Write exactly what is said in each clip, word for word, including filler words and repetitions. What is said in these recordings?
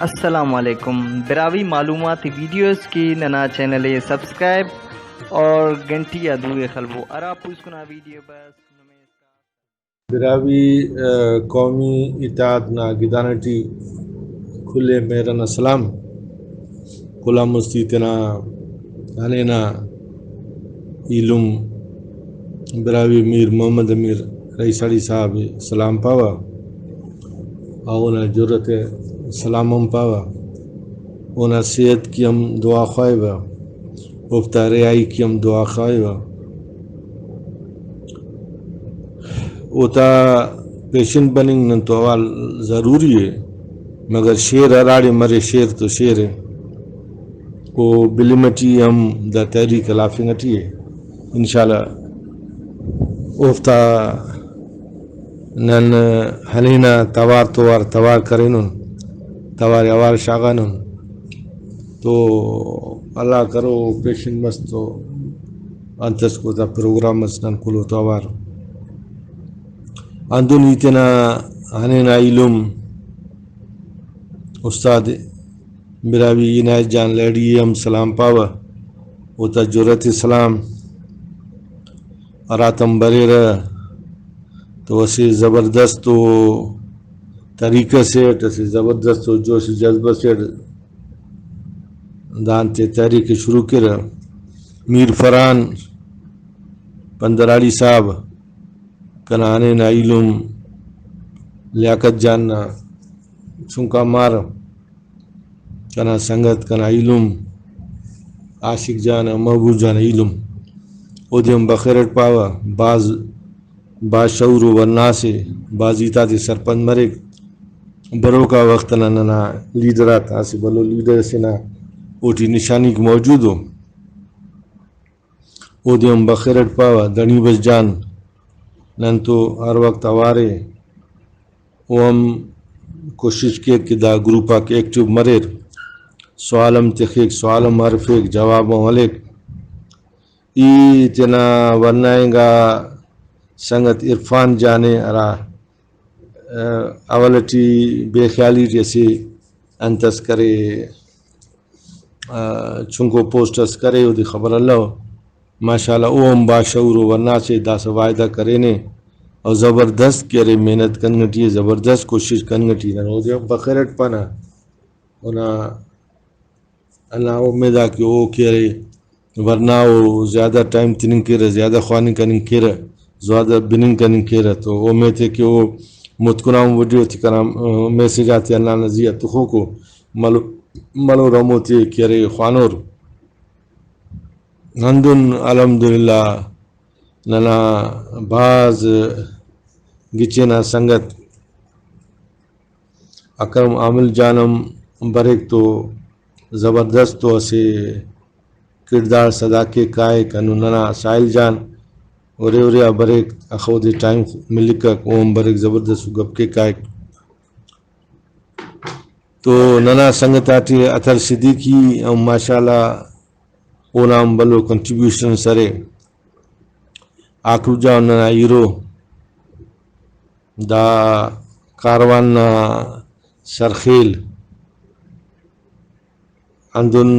السلام علیکم۔ براہوئی معلوماتی ویڈیوز کہ ننا چینل ءِ سبسکرائب اور گھنٹی آ دو ءِ خلبو۔ ہرا پوسکنا ویڈیو بس نمے۔ براہوئی، آ، قومی اتحاد نا گدان ٹی کل ءِ مہر ئنا سلام۔ کل آن مستی تینا ہنینا ایلم براہوئی میر محمد امیر رئیساڑی صاحب ءِ سلام پاوہ، اونا جرت ءِ سلام ہم پاوہ، اونا صحت کی ہم دعا خواہوہ، اوفتا رہائی کی ہم دعا خواہوہ۔ اوتا پیشن بننگ نن تو حوال ضروری ءِ، مگر شعر ہراڑے مرے، شعر تو شعر ءِ۔ او بلم ٹی ہم دا تحریک ءِ لافنگ ٹی ءِ۔ انشاءاللہ اوفتا نن ہنینا توار توار توار کرینن، توار اوار شاغانن۔ تو اللہ کرو پیشن مس تو انت اس کو دا پروگرام اس نن کلو تو اوار۔ ہندن ای تینا ہنینا ایلم استاد براہوئی عنایت جان لہڑی ءِ ہم سلام پاوہ، اوتا جرت ءِ سلام۔ ہراتم بریرہ تو اسہ زبردست و طریقہ سے اٹ، اسہ زبردست و جوش جذبہ سے اٹ دانتے تحریک ءِ شروع کیرہ۔ میر فرحان پندراڑی صاحب کنا ہنینا ایلم لیاقت جان نا چنکا مار، کنا سنگت، کنا ایلم عاشق جان، محبوب جان ایلم، اودے ہم بخیر اٹ پاوہ۔ بھاز باشعور و ورنا سے، بھاز ہیت آتے سرپند مریک۔ بروکا وخت انا ننا لیڈر آتا اسہ بھلو لیڈر اسے نا اوٹی نشانیک موجود ءُ۔ اودے ہم بخیر اٹ پاوہ۔ دنی بخش جان، نن تو ہر وخت اوار ءِ، او ہم کوشش کیک کہ دا گروپ آک ایکٹیو مریر، سوال ہم تخیک، سوال ہم ہرفیک، جواب ہم ہلیک۔ ای تینا ورنا انگا سنگت عرفان جان ءِ ہرا، ا، اول ٹی بے خیالی ٹی اسہ انت اس کرے، آ، چنکو پوسٹ اس کرے، اودے خبر الو۔ ماشاءاللہ، او ہم باشعور و ورنا سے، داسہ وعدہ کرینے او زبردست کہ ارے، محنت کننگ ٹی ءِ، زبردست کوشش کننگ ٹی ءِ۔ نن اودے ہم بخیر اٹ پانہ۔ اونا ہندا امید آ کہ او کہ ارے، ورنا او زیادہ ٹائم تننگ کیرہ، زیادہ خواننگ کننگ کیرہ، زیادہ بننگ کننگ کیرہ، تو اومیت ءِ کہ او متکنا ہم ویڈیو تے کنا، آ، میسج آتے ہندانا زی آ تخوکو، ملو، ملو رمو تے کہ ارے خوانور۔ ہندن الحمدللہ ننا بھاز گچین آ سنگت اکرم عامل جان ہم بریک تو زبردست تو اسہ کڑدار ادا کیک کائک۔ ہندن ننا ساحل جان ارے ارے آ بریک، اخہ اودے ٹائم ملکک، او ہم بریک زبردست گپ کیک کائک۔ تو ننا سنگت آتے اطہر صدیقی ہم ماشاءاللہ اونا ہم بھلو کنٹریبیوشن اس ارے۔ آکو جان ننا ہیرو، دا کاروان نا سرخیل، ہندن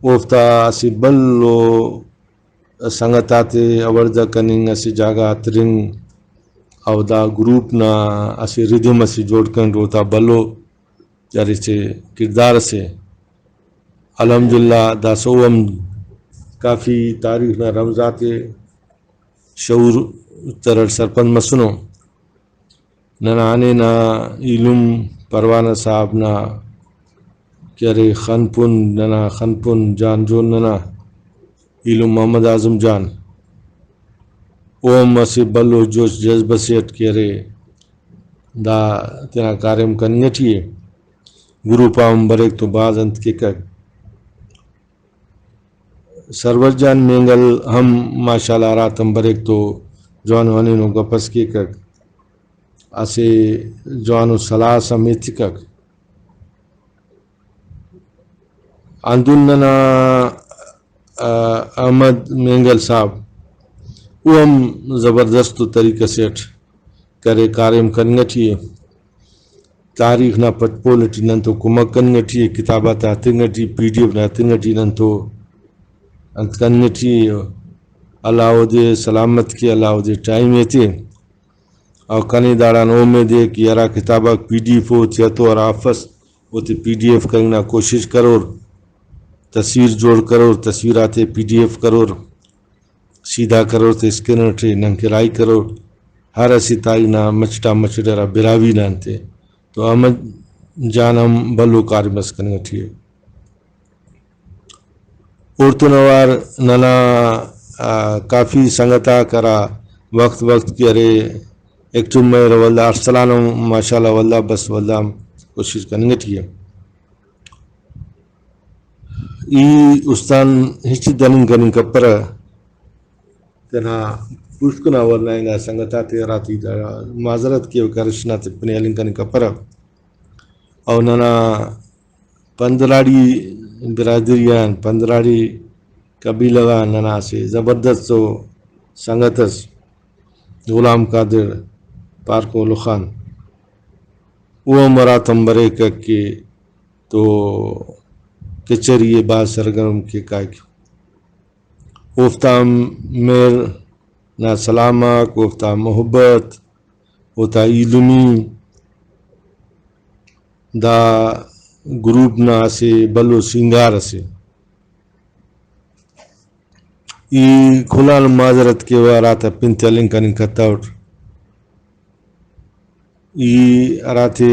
اوفتا اسہ بھلو سنگت آتے اوڑدہ کننگ، اسہ جاگہ آ ترنگ، او دا گروپ نا اسہ ردم اسے جوڑ کنٹ، اوتا بھلو ہراچے کڑدار اسے۔ الحمدللہ داسہ او ہم کافی تاریخ نا رمز آتے شعور تر اٹ سرپند مسنو۔ ننا ہنینا ایلم پروانہ صاحب نا کہ ارے خن پن، ننا خن پن جان جون ننا ایلم محمد اعظم جان، او ہم اسہ بھلو جوش جذبہ سے اٹ کہ ارے دا تینا کاریم کننگ ٹی ءِ۔ گروپ آ ہم بریک تو بھاز انت کیکک۔ سرور جان مینگل ہم ماشاءاللہ ہراتم بریک تو جوانو ہنینو گپ اس کیکک، اسہ جوانو سلاہ اس ہم ایتکک۔ ہندن ننا، آ، احمد مینگل صاحب، او ہم زبردست و طریقہ سے اٹ کرے کاریم کننگ ٹی ءِ۔ تاریخ نا پٹ پول ٹی نن تو کمک کننگ ٹی ءِ، کتاب آتا ہتنگ ٹی، پی ڈی ایف نا ہتنگ ٹی نن تو انت کننگ ٹی ءِ۔ اللہ اودے سلامت کے، اللہ اودے ٹائم ایتے۔ اور کنے داڑان اومیت ءِ کہ ہرا کتاب آک پی ڈی ایف او تیا تو ہرا افس، اوتے پی ڈی ایف کننگ نا کوشش کرور، تصویر جوڑ کرور، تصویر آتے پی ڈی ایف کرور، سیدھا کرور تے اسکینر ٹی نن کہ راہی کرور۔ ہر اسہ تاریخ نا مچٹ آ مچٹ ہرا براہوئی نا انتے تو احمد جان ہم بھلو کاریم اس کننگ ٹی ءِ۔ اوڑتون اوار ننا، آ، کافی سنگت آک ہرا وخت وخت کہ ارے ایکٹیو مریر، ولدا ارسلان ہم ماشاءاللہ ولدا بس ولدا ہم کوشش کننگ ٹی ءِ۔ ای استان ہچ دننگ کننگ کپرہ، تینا پوسکن آ ورنا انگا سنگت آتے ہراتے دا معذرت کیوہ کہ ارشنا تے پنے ہلنگ کننگ کپرہ۔ او ننا پندلاڑی برادری آن، پندلاڑی قبیلہ غان ننا اسہ زبردست ءُ سنگت اس غلام قادر پارکولو خان، او ہم ہراتم بریکہ کہ تو کچہری ءِ بھاز سرگرم کے کائک۔ اوفتا ہم مہر نا سلام آک، اوفتا محبت، اوتا ایلمی دا گروپ نا اسہ بھلو سینگار اسے۔ ای کل آن معذرت کیوہ ہراتا پن تے ہلنگ کننگ کتوٹ۔ ای ہراتے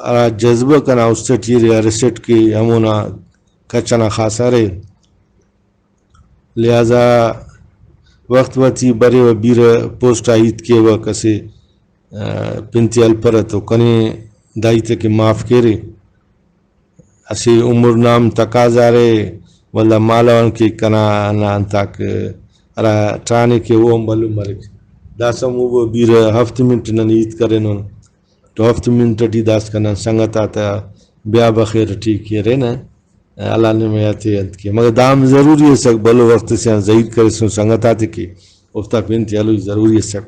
ہرا جذبہ کنا است ٹی ارے ارسٹ کہ ہمونا کچ ئنا خاصہ ارے۔ لہذا وخت وخت ای بریوہ بیرہ پوسٹ آ ہیت کیوہ، کسے، آ، پن تے ہلپرہ تو کنے دا ہیت ئے کہ معاف کیرے۔ اسہ عمر نا ہم تقاضا ارے، ولدا مالو آن کہ کنا ہندا انتاک ہرا ٹرانک ءِ او ہم بھلو مریک۔ داسہ ہمو بیرہ ہفت منٹ نن ہیت کرینن۔ تو ہفت منٹ ٹی داسکان نن سنگت آتا بیا بخیر ٹی کہ ارے نا، اللہ نمے آتے انت کے۔ مگر دا ہم ضروری ئسک، بھلو وخت سے آن ظہیر کریسن سنگت آتے کہ اوفتا پن تے ہلوئی ضروری ئسک۔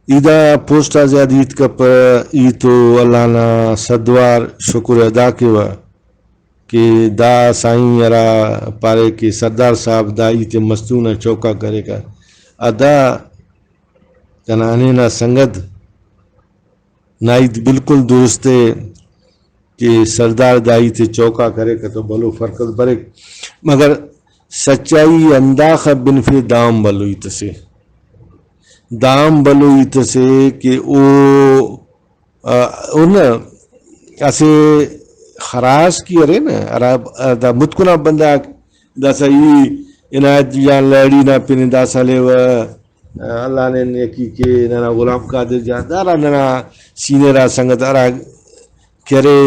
ای دا پوسٹ آ زیادہ ہیت کپہ، ای تو اللہ نا صدوار شکر ادا کیوہ کہ دا سائیں ہرا پارے کہ سردار صاحب دا ہیت ءِ مستونگ نا چوکا کریکہ۔ ادا کنا ہنینا سنگت نا ہیت بالکل درست ءِ کہ سردار دا ہیت ءِ چوکا کریکہ تو بھلو فرق اس بریک، مگر سچائی ہنداخہ بنفے دا ہم بھلو ہیت اسے، دا ہم بھلو ہیت اسے کہ او، آ، او نا اسہ خراس کہ ارے نا، ہرا دا متکنا بندغ داسہ ای عنایت جان لہڑی نا پن داسہ ہلیوہ، اللہ نے نیکی کے، ننا غلام قادر جان، دارا ننا سینئر آ سنگت ہرا کہ ارے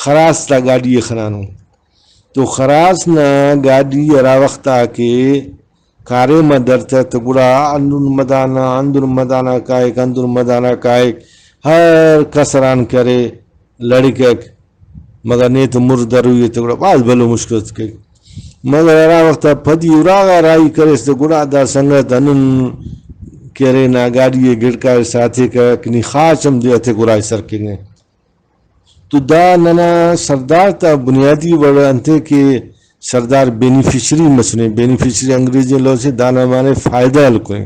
خراس تا گاڈی ءِ خنانو۔ تو خراس نا گاڈی ہرا وخت آ کہ کاریم آ درتہ تو گڑا ہندن مدانا، ہندن مدانا کائک، ہندن مدانا کائک، ہر کس ہران کرے لڑکک۔ مگر نے تو مر دروئی ءِ تو گڑا بھاز بھلو مشکل اس کیک۔ مگر ہرا وخت آ پدی اراغا راہی کریس تو گڑا دا سنگت ہندن کہ ارے نا گاڈی ءِ گڑکارسا ہتیکک، نی خاص ہم دے ہتیک ارائی سر کنگے۔ تو دا ننا سردار تا بنیادی وڑ انتے کہ سردار بینیفیشری مسنے، بینیفیشری انگریزی لوز سے، دانا معنی فائدہ ہلکنے۔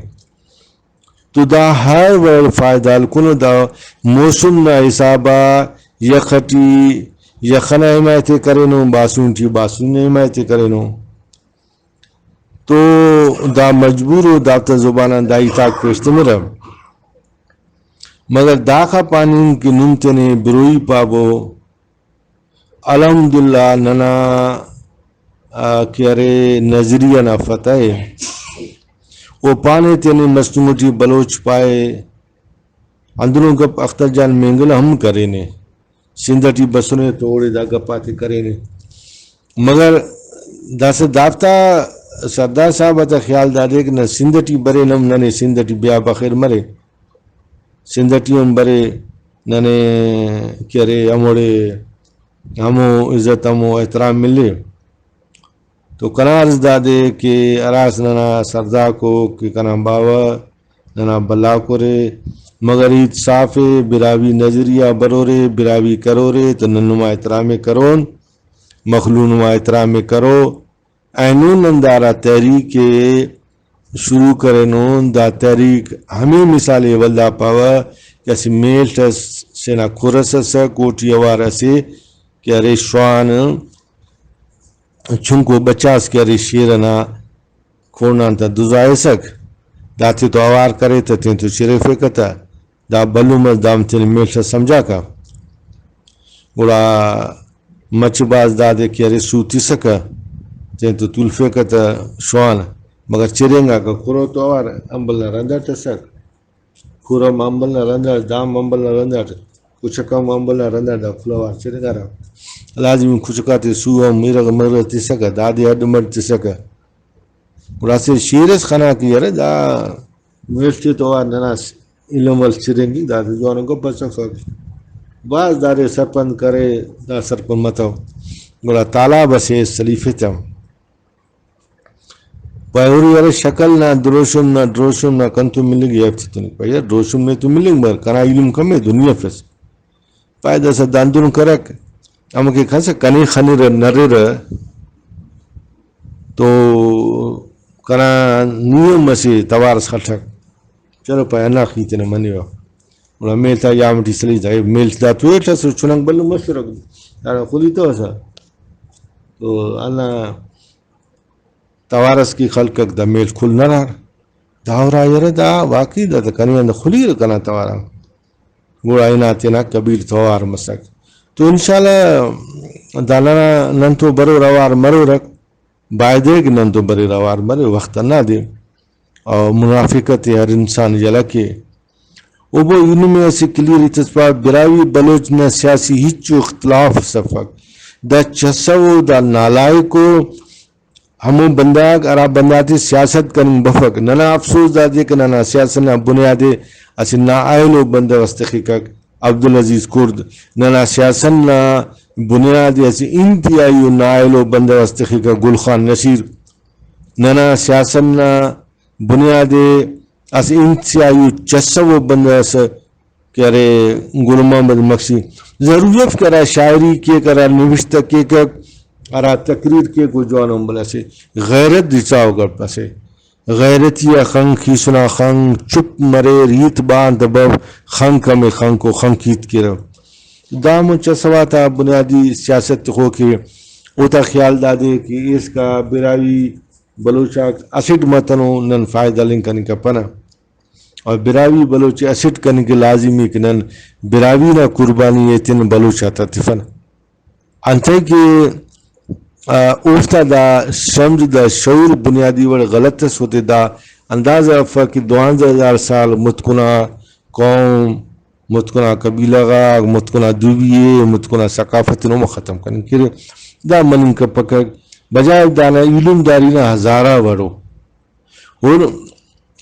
تو دا ہر وڑ فائدہ ہلکنو، دا موسم نا حساب آ یخ ٹی یخ ئنا حمایت ءِ کرینو، باسن ٹی باسن نا حمایت ءِ کرینو۔ تو دا مجبور ءُ دافتا زبان آن دا ہیت آک پیش تمرہ۔ مگر داخہ پاننگ کہ نم تینے بروئی پابو، الحمدللہ ننا، آ، کہ ارے نظریہ نا فتح ءِ۔ او پانے تینے مستونگ ٹی بلوچ پائے، ہندنو گپ اختر جان مینگل ہم کرینے، سندھ ٹی بسنے تو اوڑے دا گپ آتے کرینے۔ مگر داسہ دافتا سردار صاحب آتا خیال دادے کہ نہ سندھ ٹی برین ہم ننے سندھ ٹی بیا بخیر مرے، سندھ ٹی ہم برے ننے کہ ارے ہموڑے ہمو عزت ہمو احترام ملے۔ تو کنا عرض دادے کہ ہراس ننا سردارکو کہ کنا باوہ ننا بھلاکورے، مگر ہیت صاف ءِ، براہوئی نظریہ برورے، براہوئی کرورے تو نن نما احترام ءِ کرون، مخلوق نما احترام ءِ کرو۔ اینو نن دارا تحریک ءِ شروع کرینن، دا تحریک ہمے مثال ءِ ولدا پاوہ کہ اسہ میڷ اس، سے نا کھر اس ئسک، اوٹی اوار اسہ کہ ارے شوان، چنکو بچاس کہ ارے شیر ئنا کھونڈ آن تا دزائسک، داتے تو اوار کرے تہ تین تو چریفیکہ تہ، دا بھلو مس، دا ہم تینے میڷ اس سمجھاکہ۔ گڑا مچہ بھاز دادے کہ ارے سو تسکہ، تین تو تولفیکہ تہ شوان، مگر چرینگاکہ کھرو تو اوار امبل نا رند اٹ ئسک۔ کھر ہم امبل نا رند اٹ، دا ہم امبل نا رند اٹ، کچک ہم امبل نا رند اٹ، دا کل اوار چرینگارہ۔ لازمی کچک آتے سو ہم ارغ مرغ تسکہ، دادے ہڈ مڈ تسکہ۔ گڑا اسہ شیر اس خنا کہ یرہ دا میڷ تے تو اوار ننا علم ولس چرینگک، دادے جوانو گپ اس افک۔ بھاز دادے سرپند کرے، دا سرپند متو۔ گڑا تالاب اسے سلیفہ تہ پائے ہُرے ارے شکل نا دروشم نا، دروشم نا کنتون ملنگ ءِ؟ ایفتے تننگ۔ پائے یار دروشم نے تو ملنگ مگر کنا ایلم کم ءِ، دنیا افس۔ پائے داسہ داندن کرک، ہمکہ کسہ کنے خنرہ نررہ تو کنا نی ہم اسہ توار اس خلٹک۔ چلو پائے ہندا خیتے نا منیوہ۔ گڑا میل تا یام ٹی سلیس دا، میل دا تو ایٹ اسو چنک بھلو مسرک، داڑا خلی تو اسا۔ تو ہندا توار اس کہ خلکک دا میل کل نرار۔ دا ارا یرہ دا واقعی دا، دا کنے آن دا خلیرہ کنا توار آن۔ گڑا ہنا تینا قبیل تو اوار مسک۔ تو انشاءاللہ دا ننا نن تو برور اوار مرورک، بایدے کہ نن تو بریر اوار مرے، وخت ہندادے۔ او منافقت ءِ ہر انسان یلہ کے۔ او بو ای نمے اسہ کلیئر ہیت اس پاوہ، براہوئی بلوچ نا سیاسی ہچو اختلاف اس افک۔ دا چسو، دا نالائکو، ہمو بندغ ہرا بندغ آتے سیاست کننگ بفک۔ ننا افسوس دادے کہ ننا سیاست نا بنیاد ءِ اسہ نااہلو بندغ اس تخیکک، عبدالعزیز کرد۔ ننا سیاست نا بنیاد ءِ اسہ انتہائی و نااہلو بندغ اس تخیکک، گل خان نصیر۔ ننا سیاست نا بنیاد ءِ اسہ انتہائی و چسو بندغ اس کہ ارے گل محمد مکسی۔ ضروری اف کہ ہرا شاعری کیک، ہرا نوشتہ کیک، ہرا تقریر کیک، او جوان ہم بھلا اسہ غیرت دچاؤ گڑ اسہ غیرتی آ خنک، خیسنا خنک، چپ مریر، ہیت بان تہ بف، خنک ہمے خنک و خنک ہیت کیرہ۔ دا مچ اسہ وخت آ بنیادی سیاست تخوک ءِ۔ اوتا خیال دادے کہ ایسکا براہوئی بلوچ آک اسٹ متنو، نن فائدہ ہلنگ کننگ کپنہ۔ اور براہوئی بلوچ ءِ اسٹ کننگ کہ لازمی کہ نن براہوئی نا قربانی ءِ تین بلوچ آتا تفنہ۔ انتئے کہ، آ، اوفتا دا سمجھ، دا شعور بنیادی وڑ غلط ئس، اوتے دا اندازہ افک کہ دوانزہ ہزار سال متکنا قوم، متکنا قبیلہ غاک، متکنا دوبی ءِ، متکنا ثقافت ءِ نما ختم کننگ کیرے۔ دا مننگ کپکہ، بجائے دانا ایلم داری نا ہزارہ وڑ ءُ۔ اور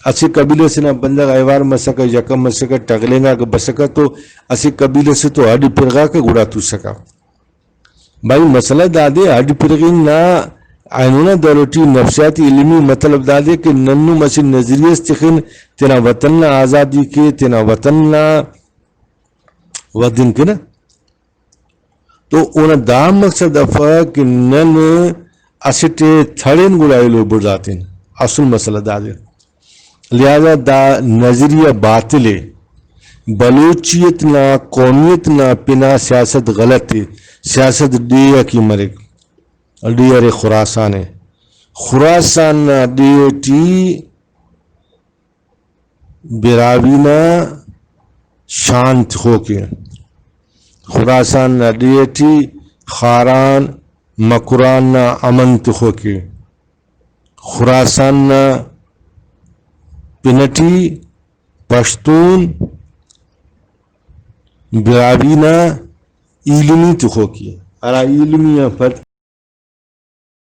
اسہ قبیلہ سے نا بندغ ایوار مسکہ، یکم مسکہ، ٹغلینگاکہ بسکہ تو اسہ قبیلہ سے تو ہڈ پرغاکہ گڑا توسکہ۔ بھائی مسئلہ دادے، ہڈ پرغنگ نا اینو نا دور ٹی نفسیاتی علمی مطلب دادے کہ نن نم اسہ نظریہ اس تخن، تینا وطن نا آزادی کے، تینا وطن نا ودن کے نا۔ تو اونا دا مقصد افک کہ نن اسٹ ءِ تھڑین گڑا ایلو بڑزاتین۔ اصل مسئلہ دادے۔ لہذا دا نظریہ باطل ءِ۔ بلوچیت نا، قومیت نا پنا سیاست غلط ءِ۔ سیاست ڈیہہ آ کہ مریک۔ ڈیہہ ارے خراسان ءِ۔ خراسان نا ڈیہہ ٹی براہوئی نا شان تخوک ءِ۔ خراسان نا ڈیہہ ٹی خاران مکران نا امن تخوک ءِ۔ خراسان نا پن ٹی پشتون براہوئی نا ایلمی تخوک ءِ، ہرا ایلمی آن پد